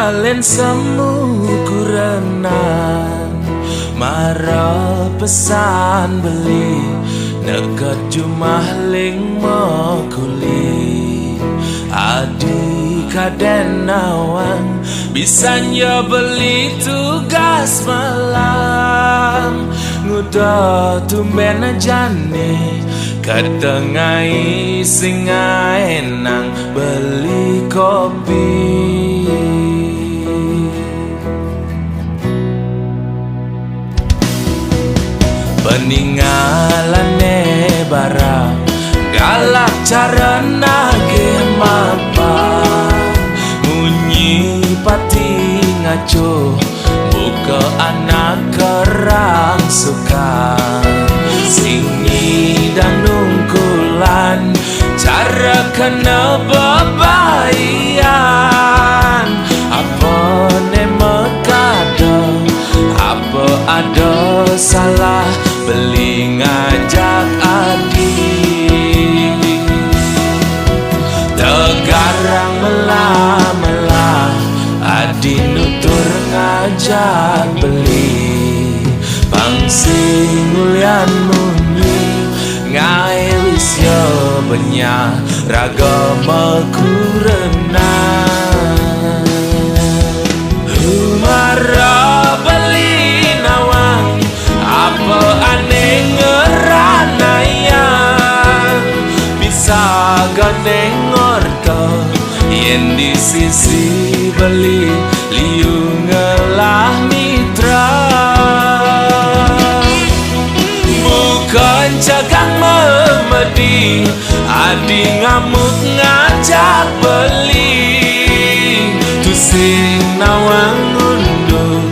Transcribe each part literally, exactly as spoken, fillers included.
Alen semu kurenan mara pesan beli, neked jumah ling mekuli. Adi kaden nawang, bisan ya beli tugas malam, nguda tumben jani, katengai singai nang beli kopi. Peningalane barang galak cara nagih mapa, munyi pati ngaco, buka anak kerang sukan. Sing nyidang nungkulan cara kena bebaian. Apa ne makada, apa ada salah beli ngajak adi. Tegarang melah-melah, adi nutur ngajak beli. Pang sing ulian munyi, ngai wis ya benya raga makurenan. Humara beli nawang, apa ane ngeranayang, pisaga ne ngorta, yen di sisi beli liu ngelah mitra. Bukan cagang memedi, adi ngamuk ngajak beli. Tusing nawang unduk,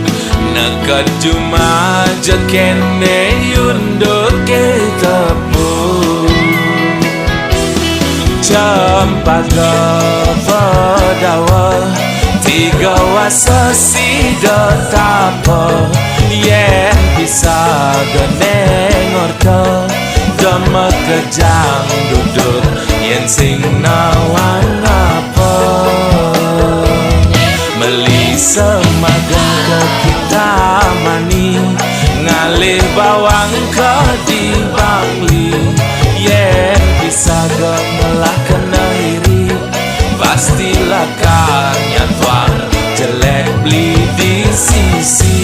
neked jumah je kene unduk ke tepuk. Cempaka pedawa, tiga wasa sida tapa. Yen pisaga ne ngorta, da makejang duduk, yen sing nawang apa. Meli semagang ke kita mani, ngalih bawang ke di Bangli. Yen pisaga ngelah kena iri, pasti lakar nyatuang jelek beli di sisi.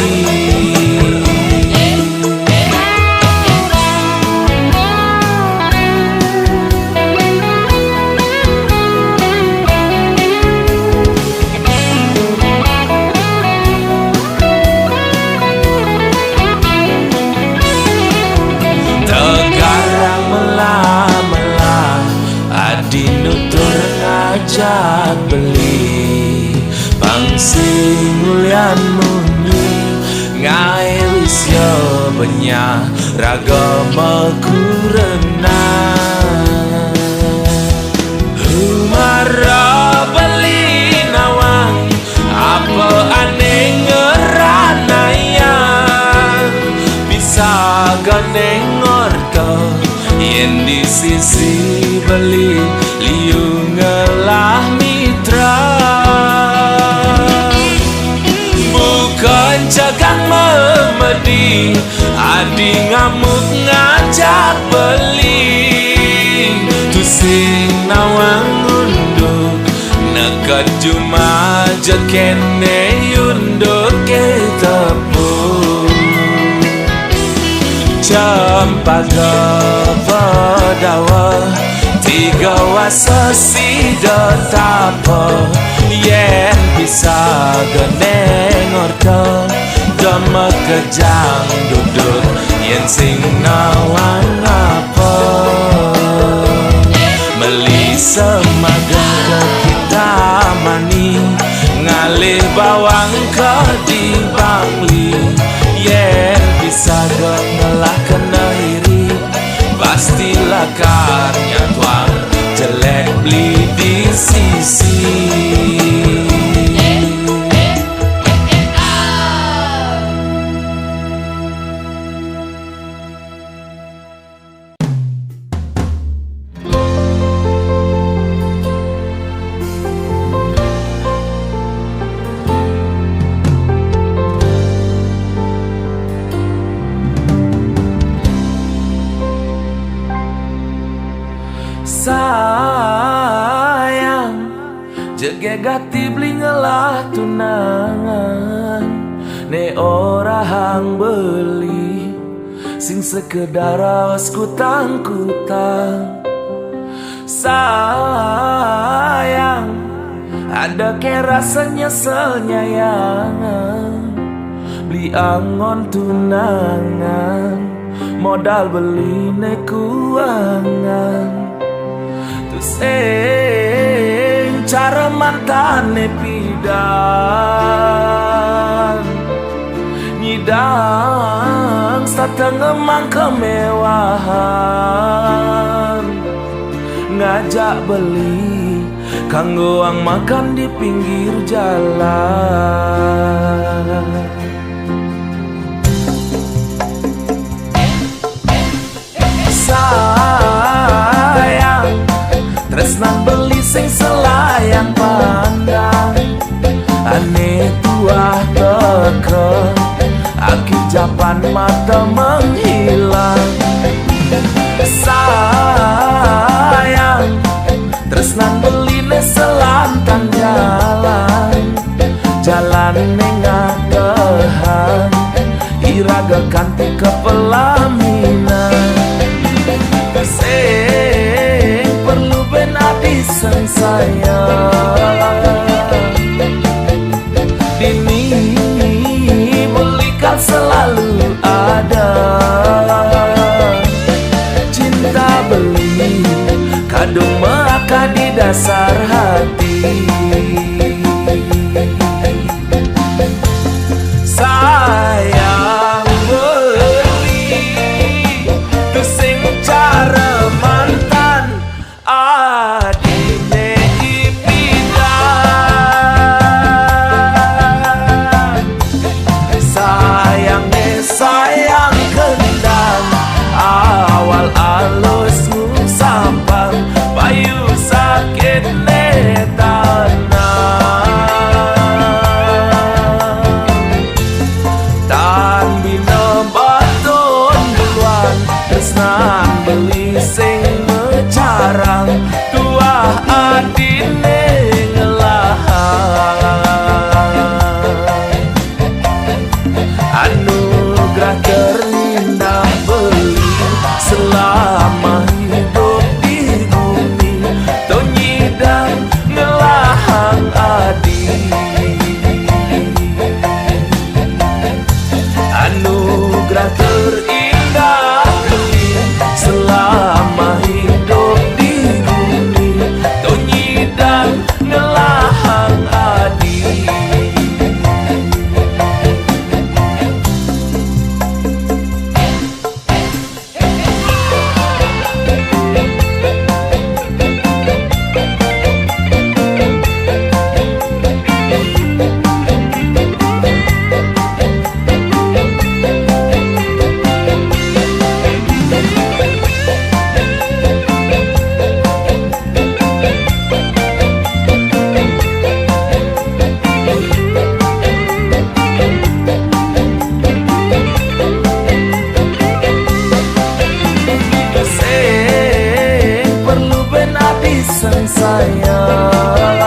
Tegarang melah-melah, adi nutur ngajak beli. Pang sing ulian munyi, ngai wis ya benya raga makurenan. Humara beli nawang, apa ane ngeranayang, pisaga ne ngorta, yen di sisi beli liu ngelah mitra. Bukan cagang memedi, adi ngamuk ngajak beli. Tusing nawang unduk, neked jumah je kene unduk ke tepuk. Cempaka pedawa, tiga wasa sida tapa. Yen pisaga ne ngorta, da makejang duduk, yen sing nawang apa. Meli semagang ke kita mani, ngalih bawang ke di Bangli. Yen pisaga ngelah kena iri, pasti lakar nyatuang jelek beli di sisi. Jegég ati beli ngelah tunangan, né ora hang beli, sing sekedar raos kutang-kutang. Sayang, ada ké rasa nyesel nyayang, beli angon tunangan, modal beli né kuangan. Tusing cara mantané pidan, nyidang satengah mang kemewahan, ngajak beli kanggo ang makan di pinggir jalan. Sayang, tresnan beli sing selayang pandang, ané tuah teka, aki japan mata menghilang. Sayang, tresnan beliné selantang jalan, jalan né ngatehan, iraga kanti ka pelaminan. Sing perlu bén adi sing sayang, dini belikan selalu ada. Cinta beli kadung maka di dasar hati. Sayang beli, tusing cara mantan, adiné ipidan. Sayangné sayang kendang, awal alus ngusampang, payu sakitné tanang. Tan bina batun buluan, tresnan beli sing mecarang, tuah adiné ngelahang. Anugerah terindah beli selama hidup di bumi, to nyidang ngelahang adi. Anugerah terindah beli selama hidup di bumi, to nyidang ngelahang adi. Sing perlu bén adi sing sayang,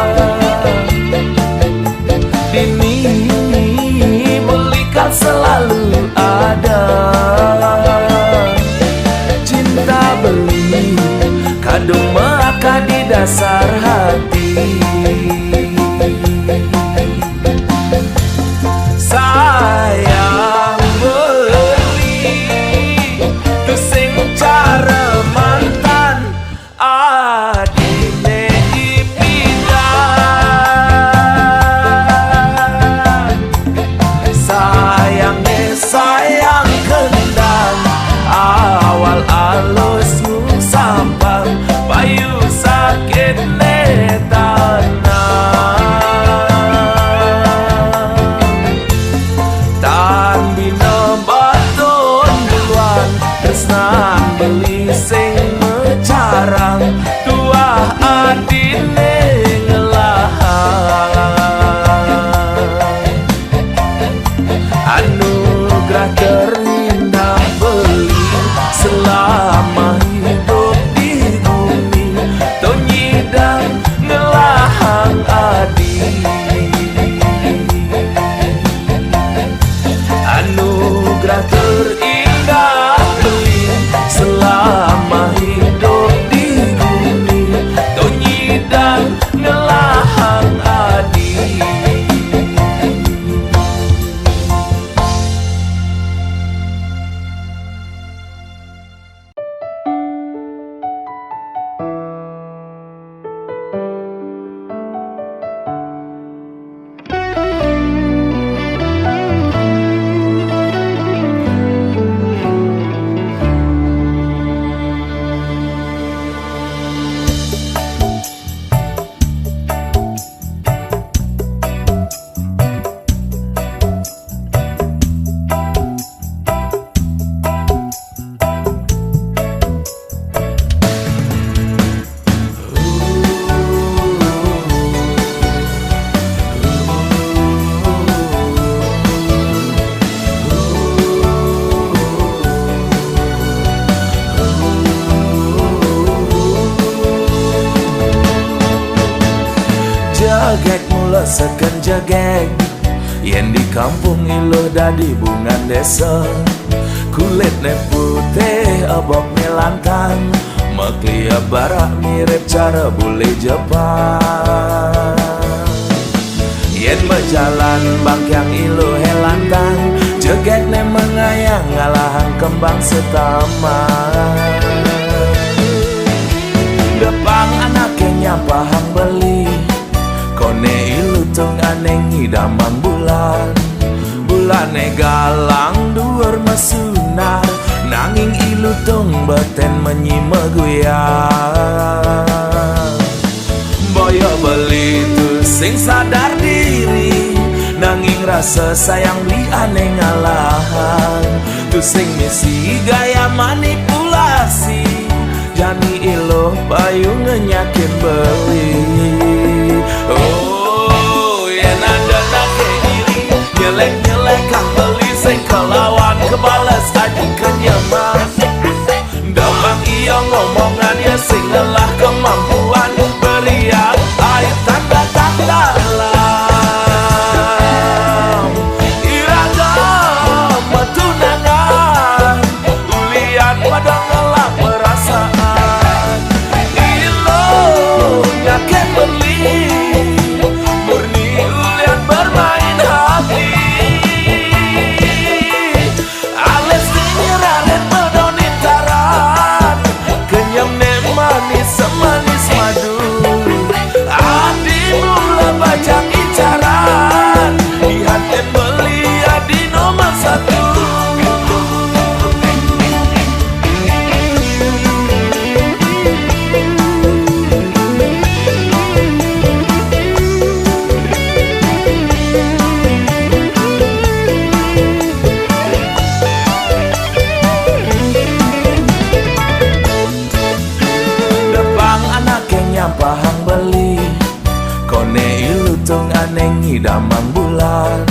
dini belikan selalu ada. Cinta beli kadung maka di dasar hati. Sayang beli, tusing cara mantan, adiné ipidan. Sayangné sayang kendang, awal alus ngusampang, payu sakitné tanang. Seken jegeg, yen di kampung iluh dadi bungan desa. Kulitne putih, ebokne lantang, makliya barak mirip cara bule Jepang. Yen bejalan bangkiang iluhe lantang, jegegne mengayang ngalahang kembang setaman. Depang anake nyapahang beli, kone ilutung ane ngidamang bulan. Bulane galang duur mesunar, nanging ilutung beten menyi meguyang. Boya beli tusing sadar diri, nanging rasa sayang beli ane ngalahang. Tusing misi gaya manipulasi, jani iluh payu ngenyakin beli. Oh, yen ada nake iri, nyelek-nyelekang beli sing kelawan kebales aji kenyeman. Damang iya ngomongan ya sing ngelah kemampuan, beriak air tanda-tanda lam. Iraga metunangan, ulian pada ngelah perasaan. Ilo nyake beli, murni ulian bermain hati. Alis nyeraret medonin taran, kenyemne manis semanis madu. Adi mula bajang incaran, di haten beli adi nomor satu. Depang anake nyapahang beli, kone ilutung ane ngidamang bulan.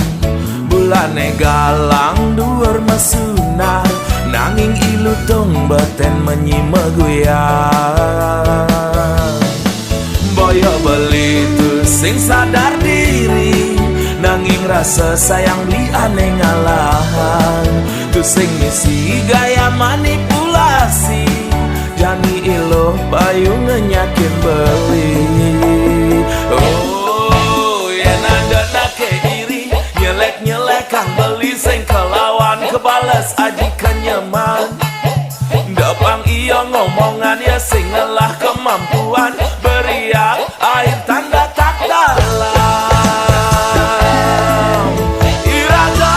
Bulane galang duur mesunar, nanging ilutung beten menyi meguyang. Boya beli tusing sadar diri, nanging rasa sayang beli ane ngalahang. Tusing misi gaya manipulasi, jani iluh payu ngenyakin beli. Oh, yen ada nake iri, nyelek-nyelekang beli sing kelawan kebales aji kenyeman. Depang iya ngomongan ya sing ngelah kemampuan, beriak air tanda tak dalam. Iraga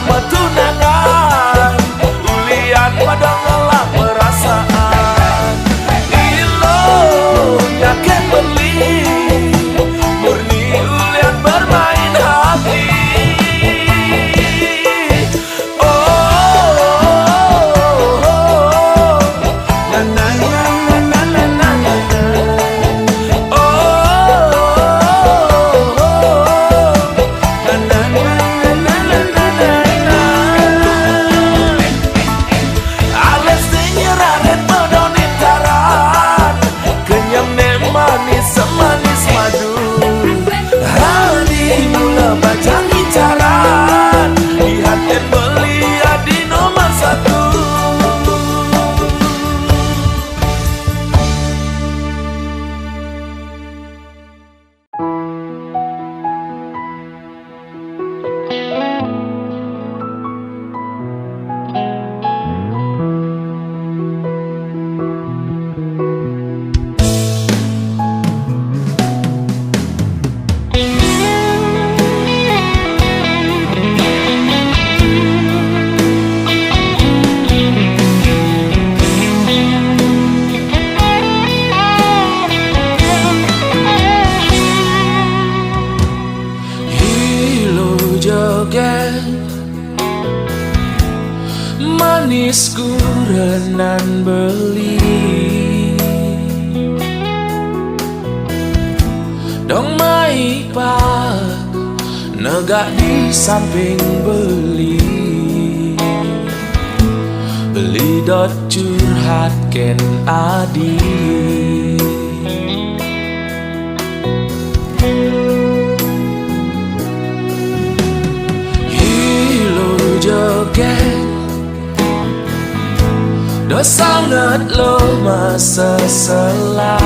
metunangan, ulian pada ngelah perasaan. Ilo nyake beli, murni ulian bermain hati. Manis semanis madu. Hadi mula bajang incaran, di haten beli adi nomor satu. Hilo joget manis kurenan beli. Dong mai pa negak di samping beli. Beli dot curhat ken adi. Gek, do sanget lo masasalan,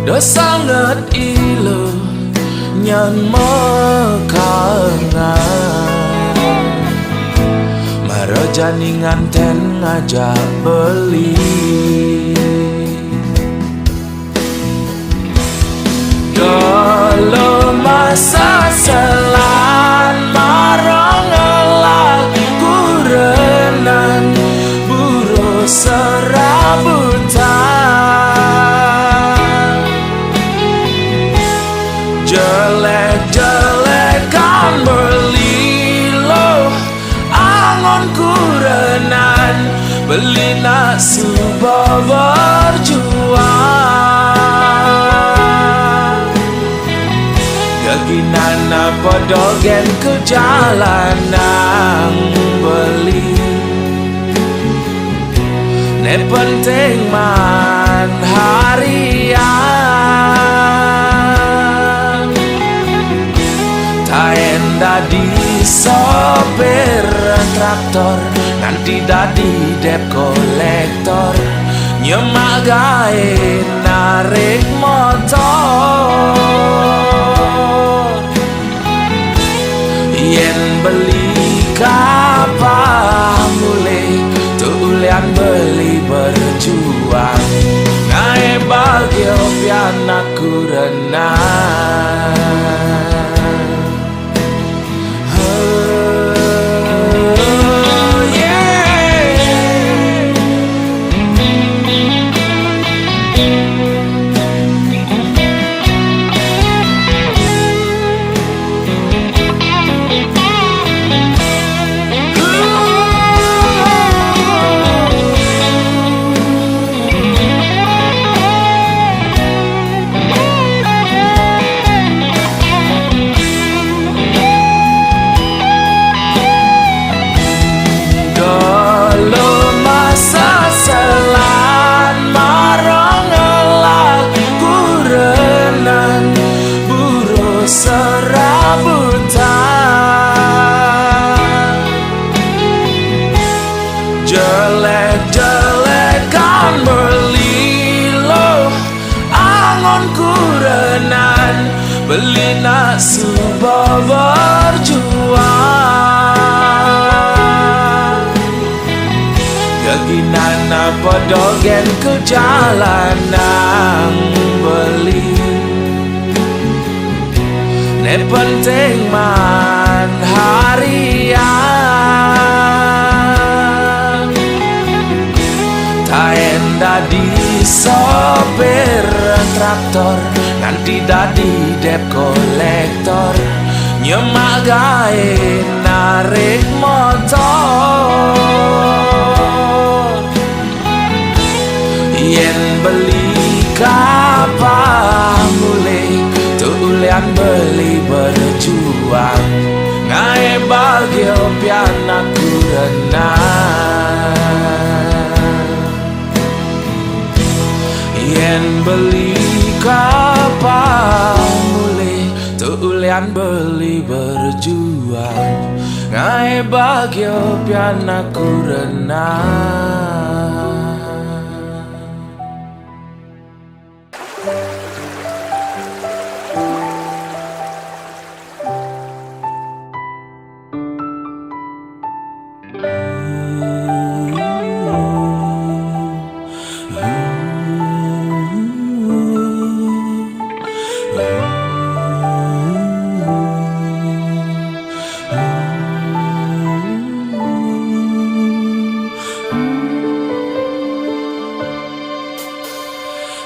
do sanget ilo nyan makangan. Maro jani nganten ngajak beli. Dolo masasalan, maro ngelak kurenan, buro serabutan. Jelek-jelekan beli lo angon kurenan, beli nak suba berjuang. Geginan apa dogen ke jalan nang beli. Ne penting man harian. Taen dadi sopir traktor, nganti dadi dep kolektor, nyemak gae narik motor. Yen beli kapah mulih, tu ulian beli berjuang. Ngae bagio pianak kurenan. Oh, yeah. Dolo masasalan, maro ngelak kurenan, buro serabutan. Jelek-jelekan beli lo angon kurenan, beli nak suba berjuang. Geginan apa dogen ke jalan nang beli. Ne penting man harian. Taen dadi sopir traktor, nganti dadi dep kolektor, nyemak gae narik motor. Yen beli kapah mulih, tu ulian beli berjuang. Ngae bagio pianak kurenan. Yen beli kapah mulih, tu ulian beli berjuang. Ngae bagio pianak kurenan.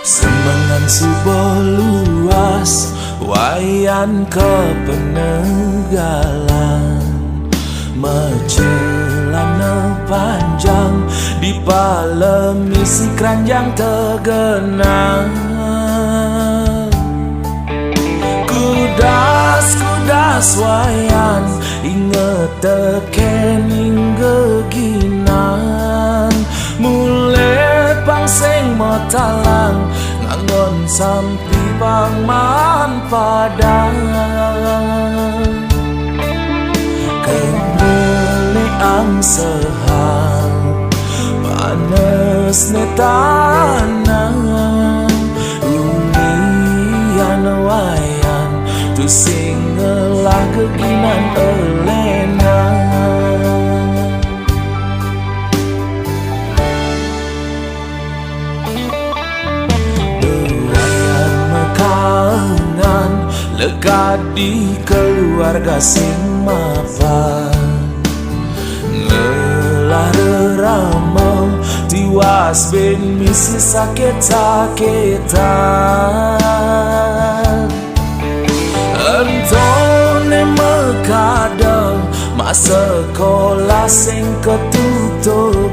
Semengan suba luas, wayan kepenegalan. Mecelana panjang, dipalemi si keranjang tegenang. Kudas, kudas wayan, inget teken inggeginan. Mule pang sing matalang, ngangon sampi pang man padang. Ang sehang panas ne tanang, ulian wayan tusing ngelah geginan elena. Wayan mekaengan lekat di keluarga sing mapan. Ngelah rerama tiwas bin misi sakit-sakitan. Entone mekada masa sekolah sing ketutugan,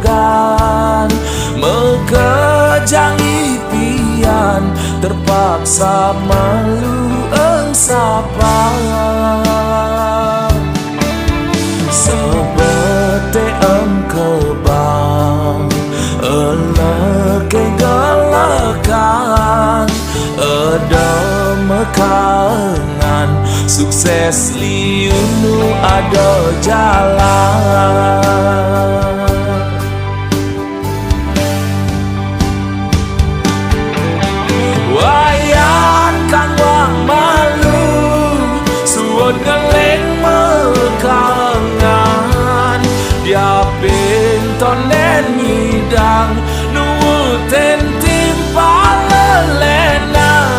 mekejang ipian terpaksa malu engsapa. Sebete engkebang, eleke gelakan, eda mekaengan, sukses liunu ada jalan. Wayan kang wang malu, suud ngeleng mekaengan, diapin tonden ngidang, nuutin timpal lelenan.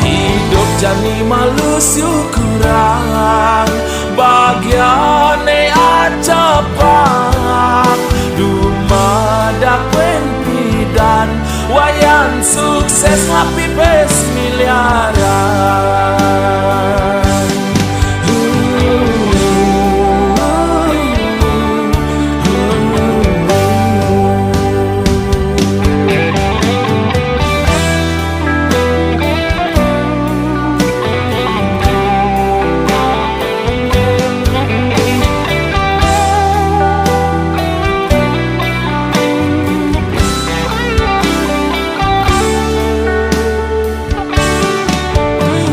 Idup jani malu syukuran, bagiane acapak, dumadak wen pidan, wayan sukses ngapipis miliaran.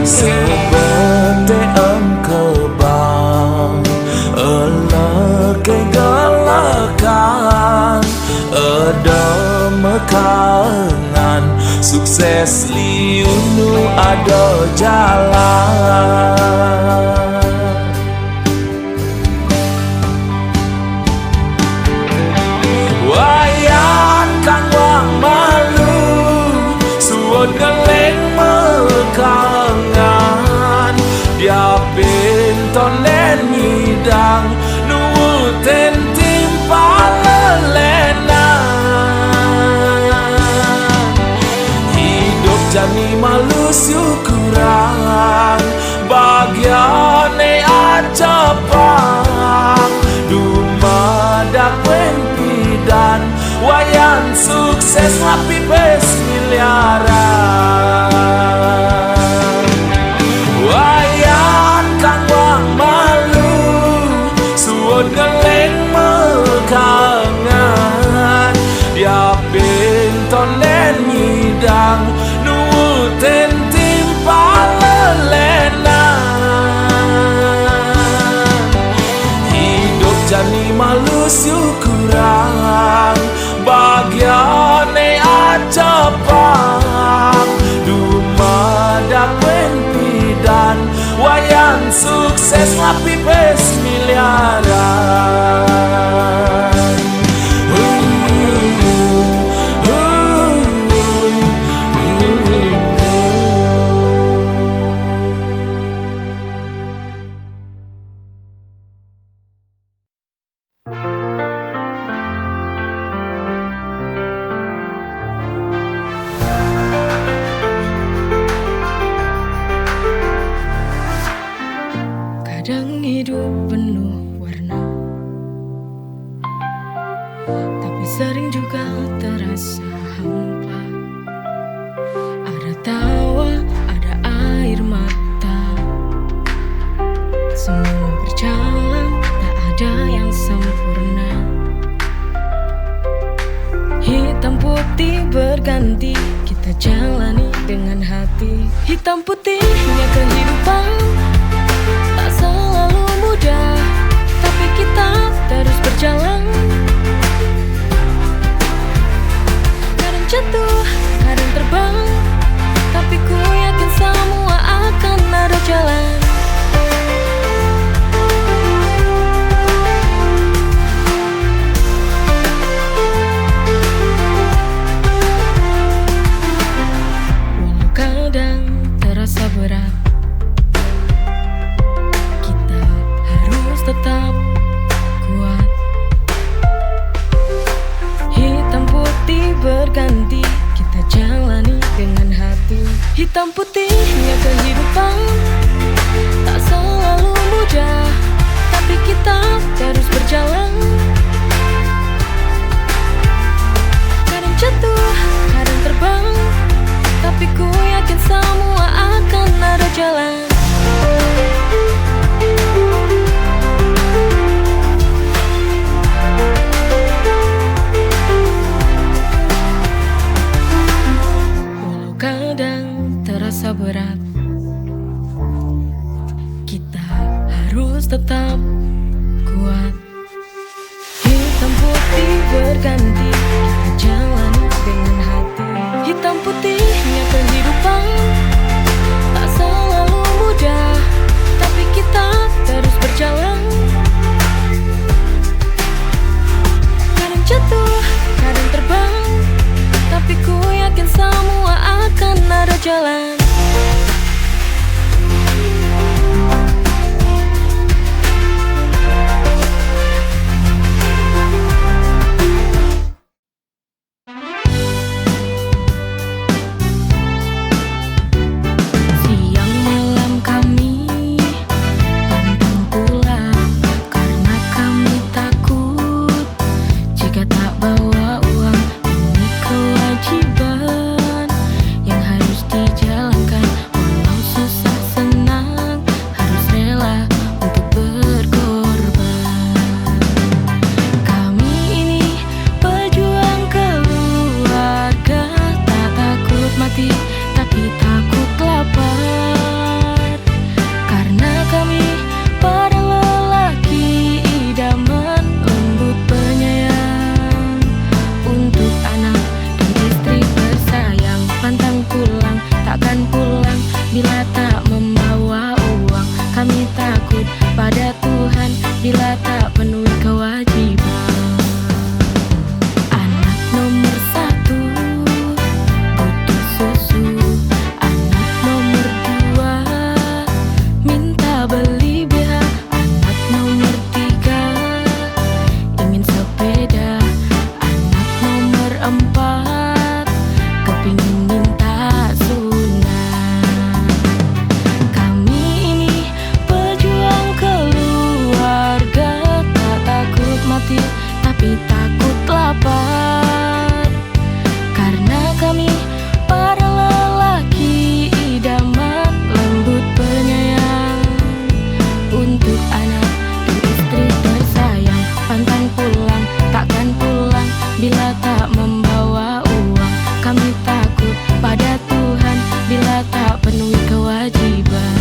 Sebete engkebang, eleke gelakan, eda mekaengan, sukses liunu ada jalan. Wayan kang wang malu, suud ngeleng mekaengan, diapin tonden ngidang, nuutin timpal lelenan. Idup jani malu syukuran, bagiane acapak, dumadak wen pidan, wayan sukses ngapipis miliaran. Wayan kang wang malu, suud ngeleng mekaengan, diapin tonden ngidang, nuutin timpal lelenan. Idup jani malu syukuran, bagiane acapak, dumadak wen pidan, wayan sukses ngapipis miliaran. Kadang hidup penuh warna, tapi sering juga terasa hampa. Ada tawa, ada air mata. Semua berjalan, tak ada yang sempurna. Hitam putih berganti, kita jalani dengan hati. Hitam putihnya kehidupan, tak selalu mudah. Hitam putihnya kehidupan tak selalu mudah, tapi kita terus berjalan. Kadang jatuh, kadang terbang, tapi ku yakin semua akan ada jalan. Walau kadang terasa berat, kita harus tetap kuat. Hitam putih berganti, kita jalani dengan hati. Hitam putihnya kehidupan tak selalu mudah, tapi kita terus berjalan. Kadang jatuh, kadang terbang, tapi ku yakin semua akan ada jalan. Siang malam kami pantang pulang karena kami takut jika tak bawa uang. Ini kewajiban yang harus dijalankan, walau susah senang harus rela untuk berkorban. Kami ini pejuang keluarga, tak takut mati, tapi takut lapar. Karena kami para lelaki idaman, lembut penyayang untuk anak dan istri tersayang. Pantang pulang, takkan pulang bila tak membawa uang. Kami takut pada Tuhan bila tak penuhi kewajiban. Anak nomor satu butuh susu, anak nomor dua minta beli B H, anak nomor tiga ingin sepeda, anak nomor empat kepingin minta sunat. Kami ini pejuang keluarga, tak takut mati, tapi takut lapar. Karena kami para lelaki idaman, lembut penyayang untuk anak dan istri tersayang. Pantang pulang, takkan pulang bila tak membawa uang. Kami takut pada Tuhan bila tak penuhi kewajiban.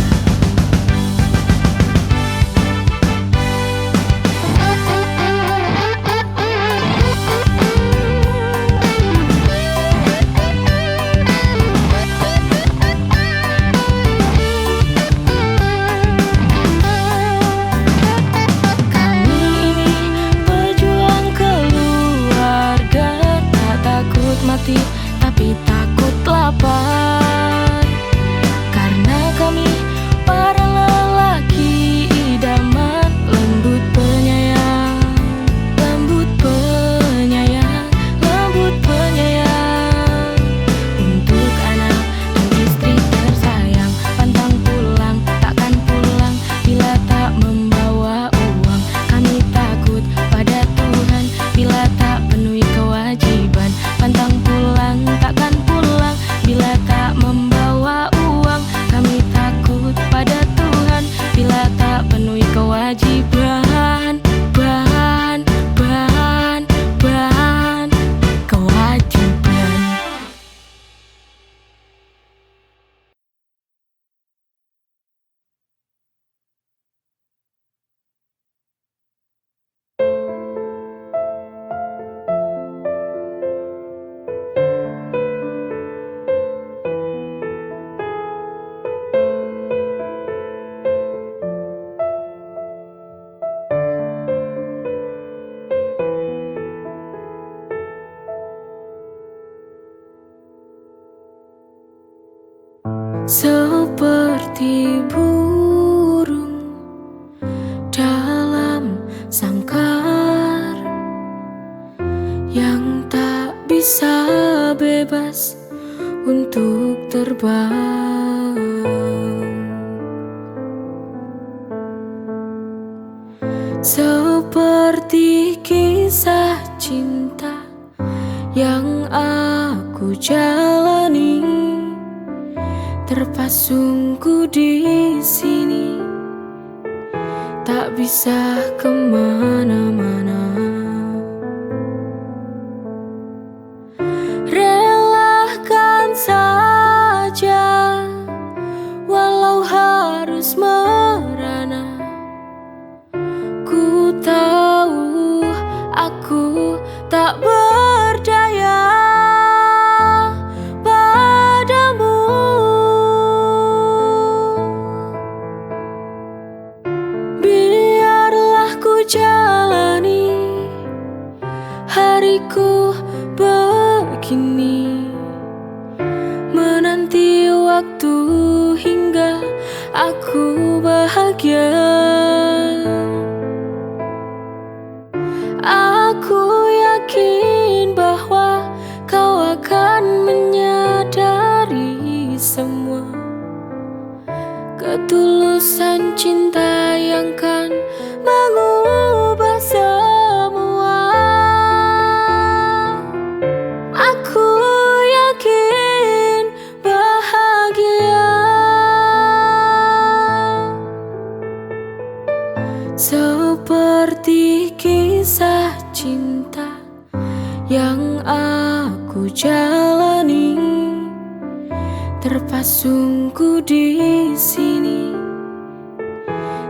Kami ini pejuang keluarga, tak takut mati, tapi takut lapar. Karena kami para lelaki idaman, lembut penyayang, lembut penyayang, lembut penyayang untuk anak dan istri tersayang. Pantang pulang, takkan pulang bila tak membawa uang. Kami takut pada Tuhan bila tak penuhi kewajiban. Pantang pulang, takkan pulang bila tak membawa uang. Kami takut pada Tuhan bila tak penuhi kewajiban. Ban, ban, ban, kewajiban. Seperti burung dalam sangkar yang tak bisa bebas untuk terbang. Seperti kisah cinta yang aku jalani, terpasungku di sini, tak bisa kemana-mana. Relakan saja, walau harus merana. Ku tahu aku tak berdaya padamu. Biarlah ku jalani hariku begini, menanti waktu hingga aku bahagia. Aku yakin bahwa kau akan menyadari semua ketulusan cinta yang kan mengubah semua. Aku yakin bahagia seperti kisah cinta yang aku jalani, terpasungku di sini,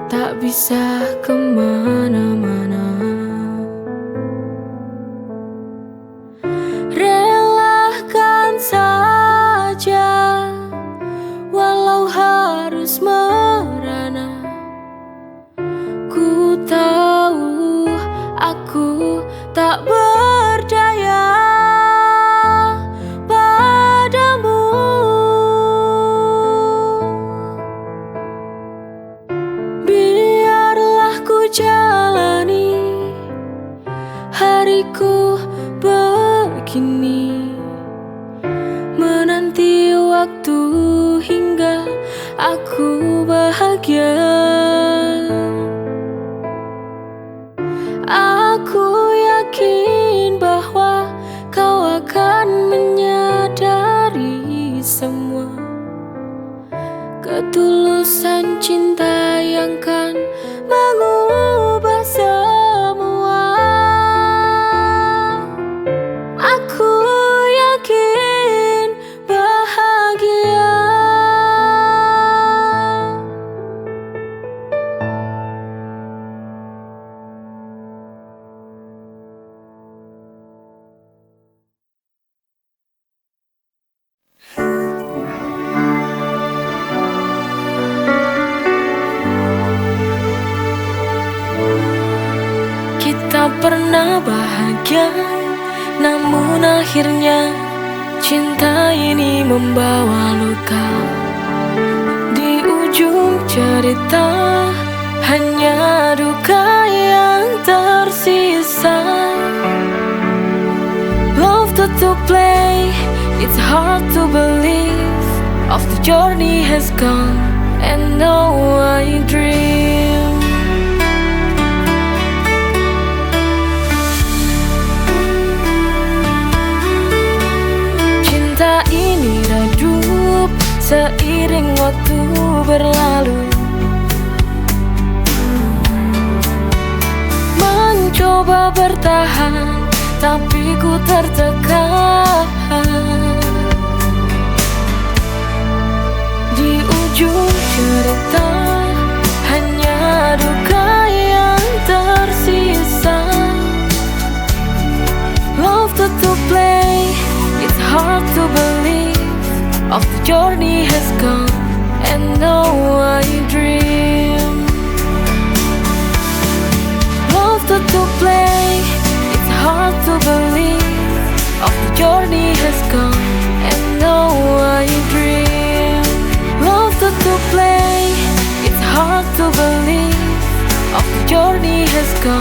tak bisa kemana-mana. Relakan saja, walau harus merana. Ku tahu aku tak berdaya padamu. Biarlah ku jalani hariku begini, menanti waktu hingga aku bahagia. Aku yakin bahwa kau akan menyadari semua ketulusan cinta yang kan mengubah semua. Aku yakin bahagia. Kita pernah bahagia, namun akhirnya cinta ini membawa luka. Di ujung cerita, hanya duka yang tersisa. Love tutup play, it's hard to believe. Of the journey has gone, and now I dream. Cinta ini redup seiring waktu berlalu. Mencoba bertahan, tapi ku tertekan. Di ujung cerita, hanya duka yang tersisa. Love tutup play, it's hard to believe. Of the journey has gone, and now I dream. Love tutup play, it's hard to believe. Of the journey has gone, and now I dream. Love tutup play, it's hard to believe. Of the journey has gone.